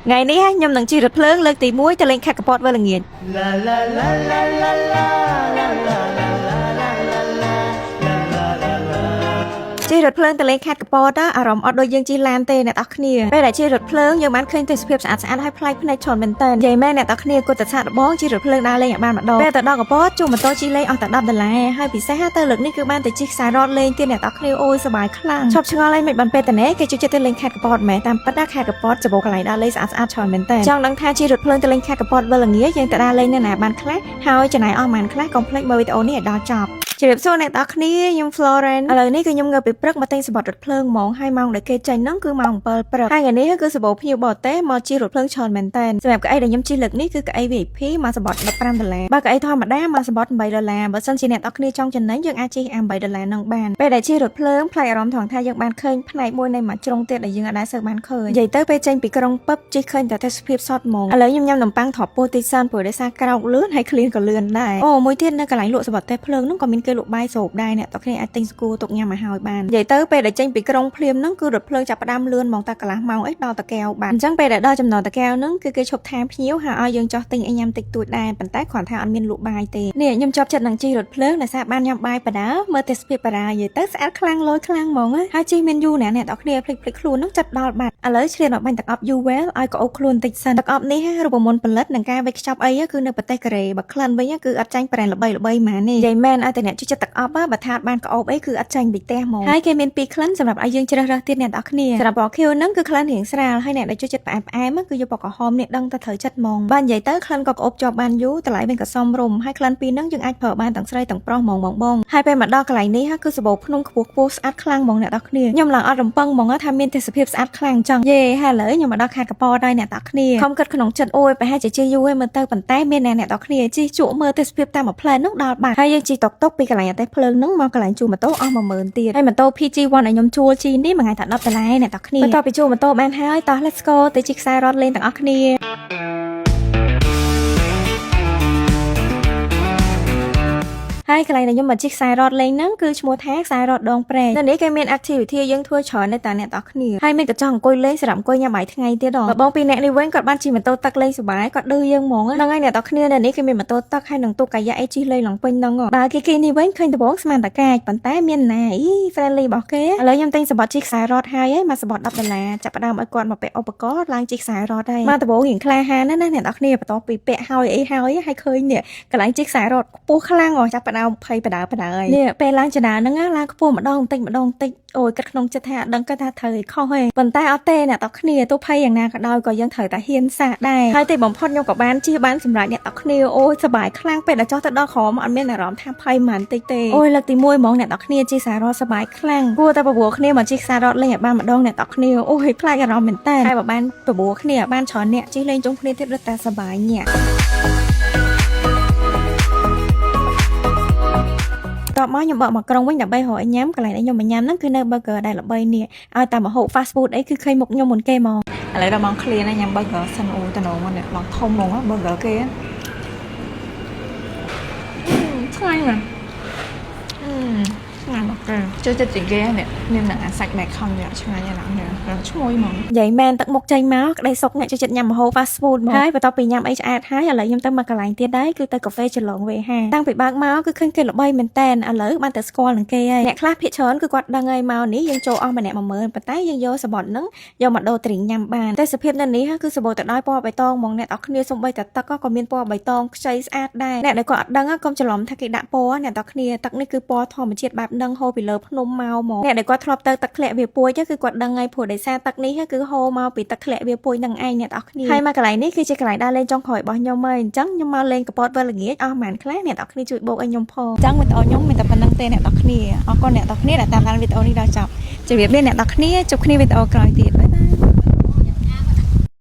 ថ្ងៃនេះខ្ញុំនឹងជិះរថភ្លើងលើកទី1ទៅលេងខេត្តកំពតវិលល្ងាច La la la la la la la la la la la la la la la. ជិះរថភ្លើងទៅលេងខេត្តកំពតអារម្មណ៍អត់ដូចយើងជិះឡានទេអ្នកនរគ្នាពេលដែលជិះរថភ្លើងយើងបានឃើញទេសភាពស្អាតស្អាតហើយប្លែកភ្នែកច្រើនមែនតើនិយាយមែនអ្នកនរគ្នាគួរតែសាកល្បងជិះរថភ្លើងដើរលេងឲ្យបានម្ដងពេលទៅដល់កំពតជួលម៉ូតូជិះលេងអស់តែ10ដុល្លារហើយពិសេសទៅលើកនេះគឺបានទៅជិះខ្សែរថលេងទៀតអ្នកនរគ្នាអូយសប្បាយខ្លាំងឈប់ឆ្ងល់ហើយមិនបានពេលតនេះគេជួយចិត្តទៅលេងខេត្តកំពតមែនតាមពិតណាខេត្តកំពតចំពោះកន្លែងដើរលេងស្អាតស្អាតច្រើនមែនតើចង់ដឹងថាជិះរថភ្លើងទៅលេងខេត្តកំពតវិលល្ងាចយើងទៅដើរលេងនៅណាបានខ្លះហើយចំណាយអស់ប៉ុន្មានខ្លះកុំភ្លេចមើលវីដេអូនេះឲ្យដល់ចប់ ជម្រាបសួរអ្នកទាំងអស់គ្នាខ្ញុំ Florence ឥឡូវនេះគឺខ្ញុំងើបពីព្រឹកមកទិញសំបុត្ររថភ្លើងហ្មងហើយម៉ោងដែលគេចេញហ្នឹងគឺម៉ោង7ព្រឹកហើយថ្ងៃនេះគឺសម្បូរភ្ញៀវបរទេសមកជិះរថភ្លើងច្រើនមែនតើសម្រាប់កៅអីដែលខ្ញុំជិះលើកនេះគឺកៅអី VIP មកសំបុត្រ15ដុល្លារបើកៅអីធម្មតាមកសំបុត្រ8ដុល្លារបើសិនជាអ្នកទាំងអស់គ្នាចង់ចំណេញយើងអាចជិះអា8ដុល្លារហ្នឹងបានពេលដែលជិះរថភ្លើងប្លែកអារម្មណ៍ថងថាយើងបានឃើញផ្នែកមួយនៃមួយជ្រុងទៀតដែលយើងអាចដែលសូវបានឃើញនិយាយទៅពេលចេញពីក្រុងពឹបជិះឃើញតែទេសភាពសតហ្មងឥឡូវខ្ញុំញ៉ាំនំប៉័ងទ្រាប់ពោះតិចសិនព្រោះដោយសារក្រោកលឿនហើយឃ្លានក៏លឿនដែរអូមួយទៀតនៅកន្លែងលក់សំបុត្រទេភ្លើងហ្នឹងក៏មានគេលក់បាយស្រូបដែរអ្នកទាំងគ្នាអាចទិញស្គួរទុកញ៉ាំឲ្យហើយបាននិយាយទៅពេលដែលចេញពីក្រុងភ្លាមហ្នឹងគឺរថភ្លើងចាប់ផ្ដើមលឿនហ្មងតែកន្លះម៉ោងអីដល់តាកែវបានអញ្ចឹងពេលដែលដល់ចំណតតាកែវហ្នឹងគឺគេឈប់ថែមភ្ញៀវហើយឲ្យយើងចោះទិញអីញ៉ាំតិចតួចដែរប៉ុន្តែគ្រាន់ថាអត់មានលក់បាយទេនេះខ្ញុំជាប់ចិត្តនឹងជិះរថភ្លើងដោយសារបានញ៉ាំបាយបដាមើលទេសភាពបារានិយាយទៅស្អាតខ្លាំងលយខ្លាំងហ្មងណាហើយជិះមានយូរណាស់អ្នកទាំងគ្នាភ្លេចភ្លេចខ្លួនហ្នឹងចិត្តដល់បាត់ឥឡូវឆ្លៀតមកបាញ់ទឹកអប់ UWell ឲ្យក្អូបខ្លួនតិចសិនទឹកអប់នេះរូបមន្តផលិតនិងការវេចខ្ចប់អីគឺនៅប្រទេសកូរ៉េបើក្លិនវិញគឺអត់ចាញ់ប្រេនល្បីល្បីហ្មងនេះនិយាយមែនឲ្យតែអ្នកជួយចិត្តទឹកអប់បើថាបានក្អូបអីគឺអត់ចាញ់ពីផ្ទះហ្មងហើយគេមានពីរក្លិនសម្រាប់ឲ្យយើងជ្រើសរើសទៀតអ្នកទាំងគ្នាសម្រាប់ពណ៌ខៀវហ្នឹងគឺក្លិនរៀងស្រាលហើយអ្នកដែលជួយចិត្តផ្អែមផ្អែមគឺយកពណ៌ក្រហមនេះដឹងតែត្រូវចិត្តហ្មងបើនិយាយទៅក្លិនក៏ក្អូបជាប់បានយូរតម្លៃវិញក៏សមរម្យហើយក្លិនពីរហ្នឹងយើងអាចប្រើបានទាំងស្រីទាំងប្រុសហ្មងបងបងហើយពេលមកដល់កន្លែងនេះគឺសម្បូរភ្នំខ្ពស់ខ្ពស់ស្អាតខ្លាំងហ្មងអ្នកទាំងគ្នាខ្ញុំឡើងអត់រំពឹងហ្មងថាមានទេសភាពស្អាតខ្លាំងចឹងយេហើយឥឡូវខ្ញុំមកដល់ខេត្តកំពតហើយអ្នកទាំងគ្នាខំគិតក្នុងចិត្តអូយប្រហែលជាជិះយូរហើយមើលទៅប៉ុន្តែមានអ្នកអ្នកទាំងគ្នាជិះជក់មើលទេសភាពតាមមួយផ្លែនោះដល់បាត់ហើយយើងជិះតុកតុកពីកន្លែងអាទេភ្លើងហ្នឹងមកកន្លែងជួលម៉ូតូអស់10000ទៀតហើយម៉ូតូ PG1 ឲ្យខ្ញុំជួលជិះនេះមួយថ្ងៃតែ10ដុល្លារអ្នកទាំងគ្នាបន្ទាប់ពីជួលម៉ូតូបានហើយតោះ let's go ទៅជិះខ្សែរថលេងទាំងអស់គ្នា ហើយកន្លែងដែលខ្ញុំមកជិះខ្សែរថលេងហ្នឹងគឺឈ្មោះថាខ្សែរថដងព្រែកនៅនេះគេមាន activity យើងធ្វើច្រើននៅតាអ្នកទាំងអស់គ្នាហើយមានកញ្ចក់អង្គុយលេងសម្រាប់អង្គុយញ៉ាំបាយថ្ងៃទៀតហ៎បើបងពីរអ្នកនេះវិញគាត់បានជិះម៉ូតូទឹកលេងសប្បាយគាត់ឌឺយើងហ្មងហ្នឹងហើយអ្នកទាំងអស់គ្នានៅនេះគេមានម៉ូតូទឹកហើយនឹងទូកាយ៉ាអីជិះលេងឡើងពេញហ្នឹងបើគេគេនេះវិញឃើញដំបងស្មានតកាចប៉ុន្តែមានណាអី friendly របស់គេឥឡូវខ្ញុំទិញសំបុត្រជិះខ្សែរថហើយហើយមកសំបុត្រ10ដុល្លារចាប់ផ្ដើមឲ្យគាត់មកពាក់ឧបករណ៍ឡើងជិះខ្សែរថហើយមកដំបូងរៀងក្លាហានណាស់ណាអ្នកទាំងអស់គ្នាបន្ទាប់ពីពាក់ហើយអីហើយហើយឃើញនេះកន្លែងជិះខ្សែរថខ្ពស់ខ្លាំងហ៎ចាប់ផ្ដើមភ័យបដើបដើហើយនេះពេលឡើងចនាហ្នឹងឡើងខ្ពស់ម្ដងបន្តិចម្ដងបន្តិចអូយគិតក្នុងចិត្តថាដឹងគាត់ថាត្រូវឲ្យខុសហេប៉ុន្តែអត់ទេអ្នកទាំងគ្នាទោះភ័យយ៉ាងណាក៏ដោយក៏យើងត្រូវតែហ៊ានសាកដែរហើយទីបំផុតខ្ញុំក៏បានជិះបានសម្រាប់អ្នកទាំងគ្នាអូយសប្បាយខ្លាំងពេលដែលចុះទៅដល់ក្រោមអត់មានអារម្មណ៍ថាភ័យហ្មងតិចទេអូយលើកទី1ហ្មងអ្នកទាំងគ្នាជិះខ្សែរថសប្បាយខ្លាំងគួរតែបបួលគ្នាមកជិះខ្សែរថលេងឲ្យបានម្ដងអ្នកទាំងគ្នាអូយប្លែកអារម្មណ៍មែនតើហើយបើបានបបួលគ្នាបានច្រើនអ្នកជិះលេងជុំគ្នាទៀតរត់តែសប្បាយញាក់ តបមកខ្ញុំបកមកក្រុងវិញដើម្បីរកឲ្យញ៉ាំកន្លែងដែលខ្ញុំមកញ៉ាំហ្នឹងគឺនៅ burger ដែលល្បីនេះឲ្យតែម្ហូប fast food អីគឺឃើញមុខខ្ញុំមុនគេមក ឥឡូវដល់ម៉ោងឃ្លានហើយញ៉ាំ burger សិនអូតំណងនេះឡើងធំហ្មង burger គេឆ្ងាញ់មែនអឺឆ្ងាញ់មកគេចូលចិត្តជាងគេនេះមាននឹងអាសាច់ bacon នេះឆ្ងាញ់ណាស់នេះឈ្ងុយហ្មង និយាយមែនទឹកមុខចេញមកក្តីសុខអ្នកចូលចិត្តញ៉ាំម្ហូប fast food មកហើយបន្ទាប់ពីញ៉ាំអីឆ្អែតហើយឥឡូវខ្ញុំទៅមកកន្លែងទៀតដែរគឺទៅកាហ្វេចលងវេហាតាំងពីបើកមកគឺឃើញគេល្បីមែនតែនឥឡូវបានតែស្គាល់នឹងគេហើយអ្នកខ្លះភាគច្រើនគឺគាត់ដឹងហើយមកនេះយើងចូលអស់ម្នាក់10000ប៉ុន្តែយើងយកសំបុត្រហ្នឹងយកមកដូរត្រីញ៉ាំបានតែសភាពនៅនេះគឺសម្បូរទៅដោយពណ៌បៃតងហ្មងអ្នកនរគ្នាសំបីតែទឹកក៏មានពណ៌បៃតងខ្ចីស្អាតដែរអ្នកដែលគាត់អត់ដឹងកុំច្រឡំថាគេដាក់ពណ៌អ្នកនរគ្នាទឹកនេះគឺពណ៌ធម្មជាតិបែបហ្នឹងហូរពីលើភ្នំមកហ្មងអ្នកដែលគាត់ធ្លាប់ទៅទឹកធ្លាក់វាពួយគឺគាត់ដឹងហើយព្រោះដោយសារទឹកនេះគឺហូរមកពីទឹកធ្លាក់វាពួយនឹងឯងអ្នកនរគ្នាហើយមកកន្លែងនេះគឺជាកន្លែងដើរលេងចុងក្រោយរបស់ខ្ញុំហើយអញ្ចឹងខ្ញុំមកលេងកំពតវិលល្ងាចអស់ប៉ុន្មានខ្លះអ្នកនរគ្នាជួយបូកឲ្យខ្ញុំផង អញ្ចឹងវីដេអូខ្ញុំមានតែប៉ុណ្្នឹងទេអ្នកនរគ្នាអរគុណអ្នកនរគ្នាដែលតាមដានវីដេអូនេះដល់ចប់ជម្រាបលាអ្នកនរគ្នាជួបគ្នាវីដេអូក្រោយទៀត។